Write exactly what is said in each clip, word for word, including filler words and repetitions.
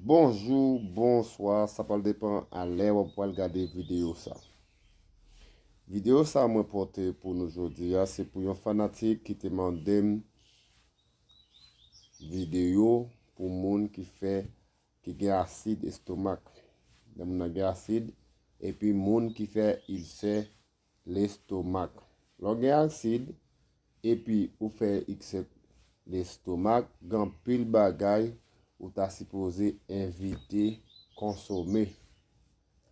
Bonjou, bonswa, sa pral depann a lè w ap pral gade videyo sa. Videyo sa mwen pote pou nou jodi a, se pou yon fanatik ki te mande m videyo pou moun ki fè, ki gen asid estomak. Lè moun nan gen asid, epi moun ki fè ilsè lestomak. Lè w gen asid, epi ou fè ilsè lestomak, gen anpil bagay ou ta sipoze evite konsome.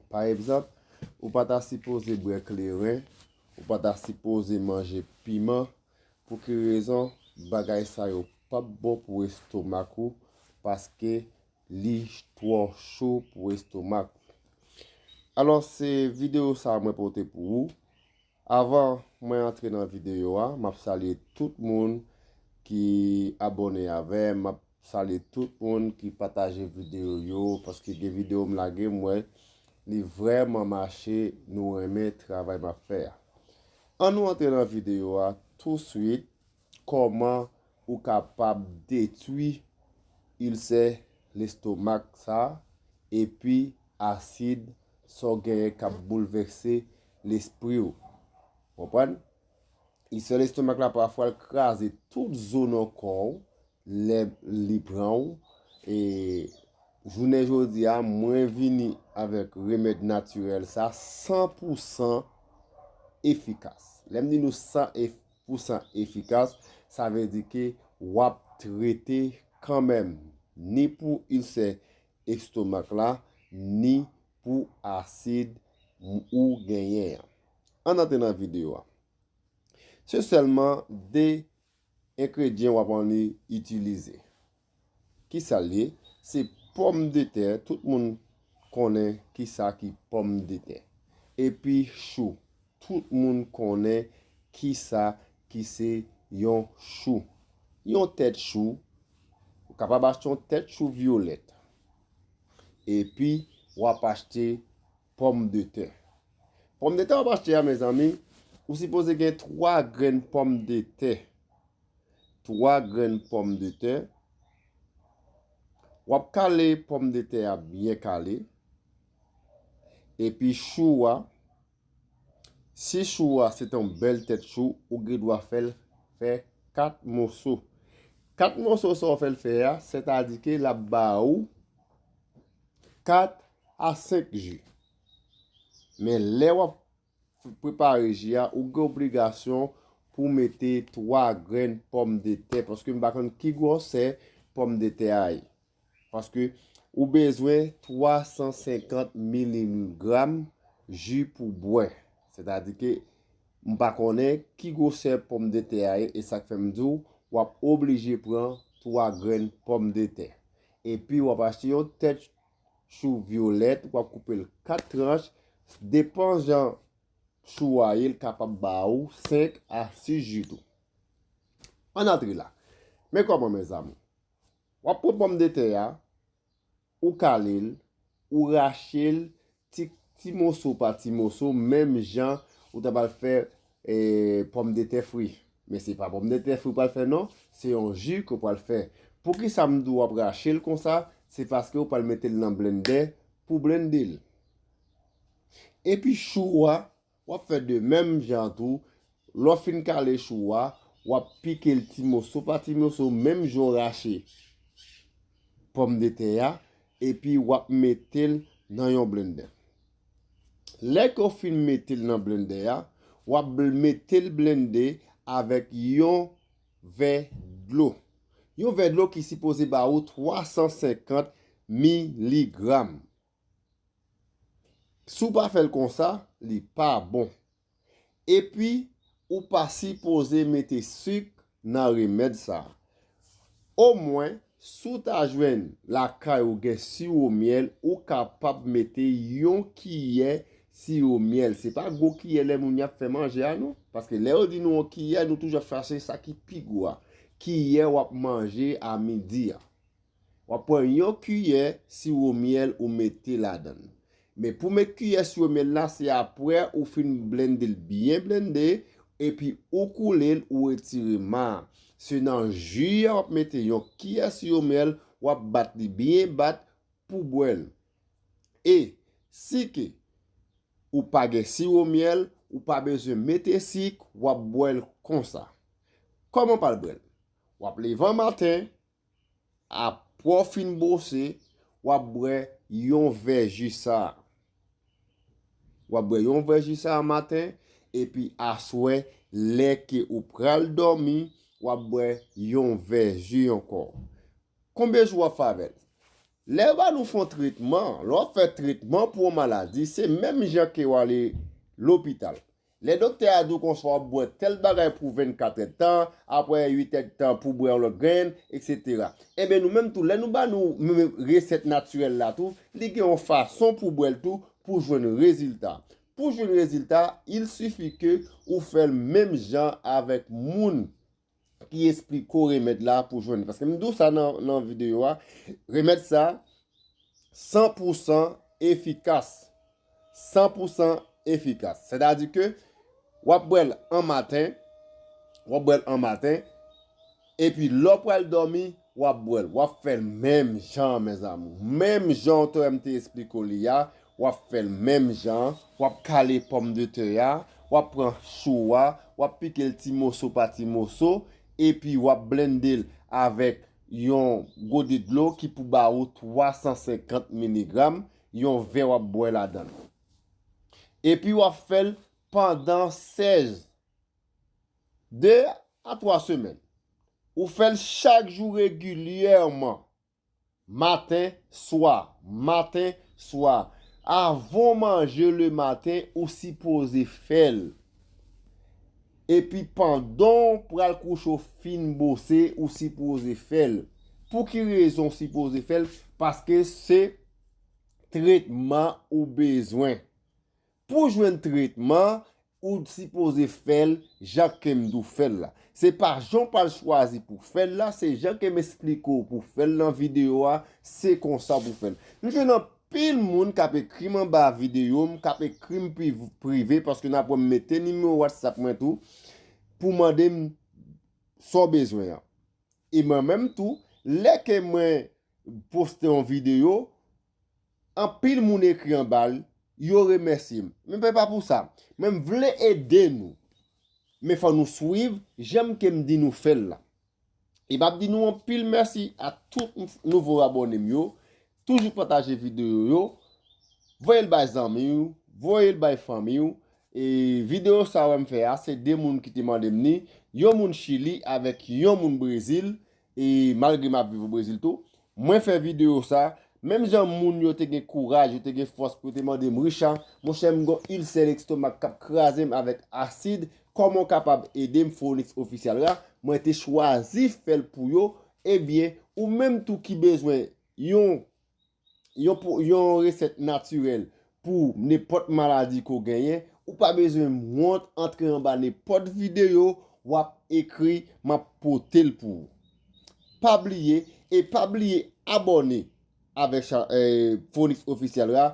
Pa egzanp, ou pa ta sipoze bwè kleren, ou pa ta sipoze manje piman. Pou ki rezon? Bagay sa yo p ap bon pou estomak ou, paske li twò cho pou estomak ou. Alò, se videyo sa mwen pote pou ou. Avan mwen antre nan videyo a, m ap salye tout moun ki abòne avè m, m ap salye tout moun ki pataje videyo yo, paske gen videyo m lage, m wè li vrèman mache, nou renmen travay m ap fè a. Ann nou antre nan videyo a touswit, kòman ou kapab detwi ilsè lestomak sa, epi asid sa w genyen k ap boulvèse lespri w. Konprann? Ilsè lestomak la pafwa l kraze tout zo nan kò w lè li pran w. E jounen jodi a, mwen vini avèk remèd natirèl sa san pousan efikas. Lè m di nou san pousan efikas, sa vle di ke w ap trete kanmenm, ni pou ilsè estomak la, ni pou asid ou genyen an. Ann antre nan videyo a. Se sèlman de engredyan w ap annik itilize. Kisa l ye? Se pòmdetè, tout moun konnen kisa ki pòmdetè. Epi chou, tout moun konnen kisa ki se yon chou. Yon tèt chou, ou kapab achte yon tèt chou vyolèt. Epi w ap achte pòmdetè. Pòmdetè w ap achte a, mezanmi, ou sipoze gen twa grenn pòmdetè. Twa grenn pòmdetè. W ap kale pòmdetè a byen kale. Epi chou a, si chou a se te yon bèl tèt chou, ou gen dwa fè l fè kat moso. Kat moso sa w fè l fè a, sètadi ke l ap ba ou kat a senk ji. Men lè w ap prepare ji a, ou gen obligasyon pou mete twa grenn pòmdetè, paske m pa konn ki gwosè pòmdetè a ye. Paske ou bezwen twa san senkant miligram ji pou bwè. Sètadi ke m pa konnen ki gwosè pòmdetè a ye, e sa k fè m di w, w ap oblije pran twa grenn pòmdetè. Epi w ap achte yon tèt chou vyolèt, w ap koupe l kat tranch, depan jan chou a ye, l kapab ba ou senk a sis ji tou. Ann antre la. Men kòman, mezanmi? W ap pran pòmdetè a, ou kale l, ou rache l ti, ti moso pa ti moso, menm jan ou ta pral fè, e, pòmdetè fri. Men se pa pòmdetè fri w pral fè non, se yon ji ke w pral fè. Poukisa m di w ap rache l konsa? Se paske w pral mete l nan blendè pou blende l. Epi chou a, w ap fè de menm jan tou. Lè w fin kale chou a, w ap pike l ti moso pa ti moso, menm jan w rache pòmdetè a, epi w ap mete l nan yon blendè. Lè ke w fin mete l nan blendè a, w ap bl-, mete l blende avèk yon vè dlo. Yon vè dlo ki sipoze ba ou twa san senkant miligram. Si w pa fè l konsa, li pa bon. Epi, ou pa sipoze mete sik nan remèd sa a. Omwen, si w ta jwenn lakay ou gen siwo myèl, ou kapab mete yon kiyè siwo myèl. Se pa gwo kiyè lè moun y ap fè manje a non. Paske lè yo di nou yon kiyè, nou toujou ap chache sa ki pi gwo a. Kiyè w ap manje a midi a. W ap pran yon kiyè siwo myèl ou mete ladan l. Men pou met kiyè siwo myèl la, se apre ou fin blende l byen blende, epi ou koule l, ou retire ma a. Se nan ji a w ap mete yon kiyè siwo myèl, w ap bat li byen bat, pou bwè l. E si ke ou pa gen siwo myèl, ou pa bezwen mete sik, w ap bwè l konsa. Kòman w pral bwè l? W ap leve an maten, apre w fin bwose, w ap bwè yon vè ji sa a. W ap bwè yon vè ji sa a maten, epi aswè, lè ke ou pral dòmi, w ap bwè yon vè ji ankò. Konbyen jou w ap fè avè l? Lè yo ba nou fè yon tretman, lè w ap fè tretman pou yon maladi, se menm jan ke w ale lopital. Lè doktè a di w konsa w ap bwè tèl bagay pou vennkat èdtan, apre uit èdtan pou bwè yon lòt grenn, etsetera. Ebyen, nou menm tou, lè nou ba nou m- resèt natirèl la tou, li gen yon fason pou bwè l tou, pou jwenn rezilta. Pou jwenn rezilta, il sifi ke ou fè l menm jan avèk moun ki esplike w remèd la pou jwenn. Paske m di w sa nan, nan videyo a, remèd sa, san pou san efikas. San pou san efikas. Sètadi ke w ap bwè l an maten, w ap bwè l an maten, epi lè w pral dòmi, w ap bwè l. W ap fè l menm jan, mezanmi. Menm jan w te wè m te esplike w li a, w ap fè l menm jan, w ap kale pòmdetè a, w ap pran chou a, w ap pike l ti moso pa ti moso, epi w ap blende l avèk yon gode dlo ki pou ba ou twa san senkant miligram, yon vè w ap bwè ladan l. Epi w ap fè l pandan sèz, de a twa semèn. Ou fè l chak jou regilyèman. Maten, swa, maten, swa. Avan w manje lematen, ou sipoze fè l. Epi pandan w pral kouche w fin bwose, ou sipoze fè l. Pou ki rezon w sipoze fè l? Paske se tretman ou bezwen. Pou jwenn tretman, ou sipoze fè l jan ke m di w fè l la. Se pa jan w pral chwazi pou fè l la, se jan ke m esplike w pou fè l nan videyo a, se konsa pou fè l. M jwenn anpil moun k ap ekri m anba videyo m, k ap ekri m priv- prive, paske n ap wè m mete nimewo WhatsApp mwen tou, pou mande m sa w bezwen an. E mwen menm tou, lè ke mwen poste yon videyo, anpil moun ekri anba l, yo remèsye m. Men se pa pou sa. Men m vle ede nou. Men fò nou swiv jan ke m di nou fè l la. E m ap di nou anpil mèsi a tout nouvo abòne m yo. Toujou pataje videyo yo. Voye l bay zanmi w, voye l bay fanmi w. E videyo sa a wè m fè a, se de moun ki te mande m ni, yon moun Chili avèk yon moun Brezil. E malgre m ap viv o Brezil tou, mwen fè videyo sa, menm jan moun yo te gen kouraj, yo te gen fòs pou yo te mande m, Richard, monchè, m gon ilsè lestomak k ap kraze m avèk asid, kòman w kapab ede m? Phoenix Official la, mwen te chwazi fè l pou yo. Ebyen, ou menm tou ki bezwen yon yon, pou, yon resèt natirèl pou nenpòt maladi ke w genyen, ou pa bezwen wont antre anba nenpòt videyo, w ap ekri, m ap pote l pou ou. Pa bliye, e pa bliye abòne avèk cha- eh, Phoenix Official la.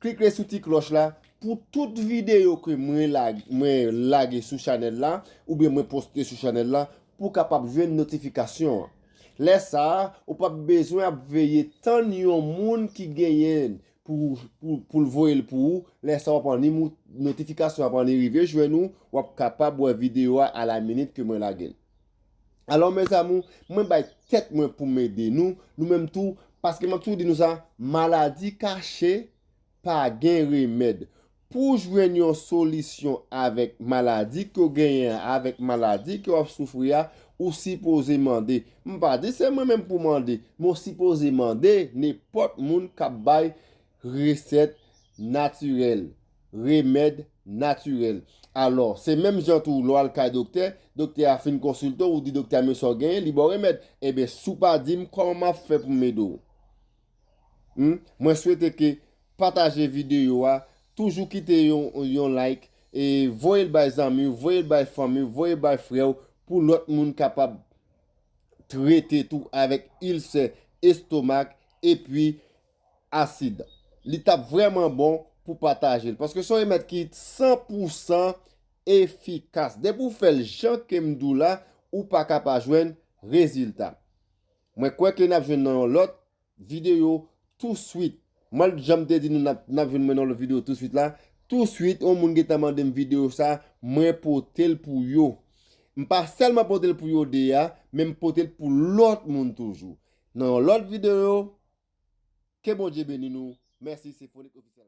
Klike sou ti klòch la pou tout videyo ke mwen lage, mwen lage sou chanèl la, oubyen mwen poste sou chanèl la, pou w kapab jwenn notifikasyon an. Lè sa a, ou p ap bezwen ap veye tann yon moun ki genyen l pou, pou, pou l voye l pou ou. Lè sa a, w ap annik notifikasyon ap annik rive jwenn ou, w ap kapab wè videyo a alaminit ke mwen lage l. Alò, mes amours, mwen bay tèt mwen pou m ede nou, nou menm tou, paske m ap toujou di nou sa, maladi kache pa gen remèd. Pou w jwenn yon solisyon avèk maladi ke w genyen an, avèk maladi ke w ap soufri a, ou sipoze mande. M pa di se mwen menm pou mande, men w sipoze mande nenpòt moun k ap bay resèt natirèl, remèd natirèl. Alò, se menm jan tou, lè w al kay doktè, doktè a fin konsilte w, ou di doktè a men sa w genyen, li ba w remèd. Ebyen, si w pa di m, kòman m ap fè pou m ede w? Hmm? Mwen swete ke pataje videyo a, toujou kite yon, yon like, e voye l bay zanmi w, voye l bay fanmi w, voye l bay frè w, pou lòt moun kapab trete tou avèk ilsè estomak epi asid. Li t ap vrèman bon pou pataje l, paske se yon remèd ki san pou san efikas. Depi w fè l jan ke m di w la, ou pa ka pa jwenn rezilta. Mwen kwè ke n ap jwenn nan yon lòt videyo touswit. Mwen, jan m te di nou, n ap, n ap jwenn mwen nan lòt videyo touswit la. Touswit, yon moun gentan mande m videyo sa, mwen pote l pou yo. M pa sèlman pote l pou yo de a, men m pote l pou lòt moun toujou. Nan yon lòt videyo, ke Bondye beni nou. Mèsi, se Fonik Ofisyèl.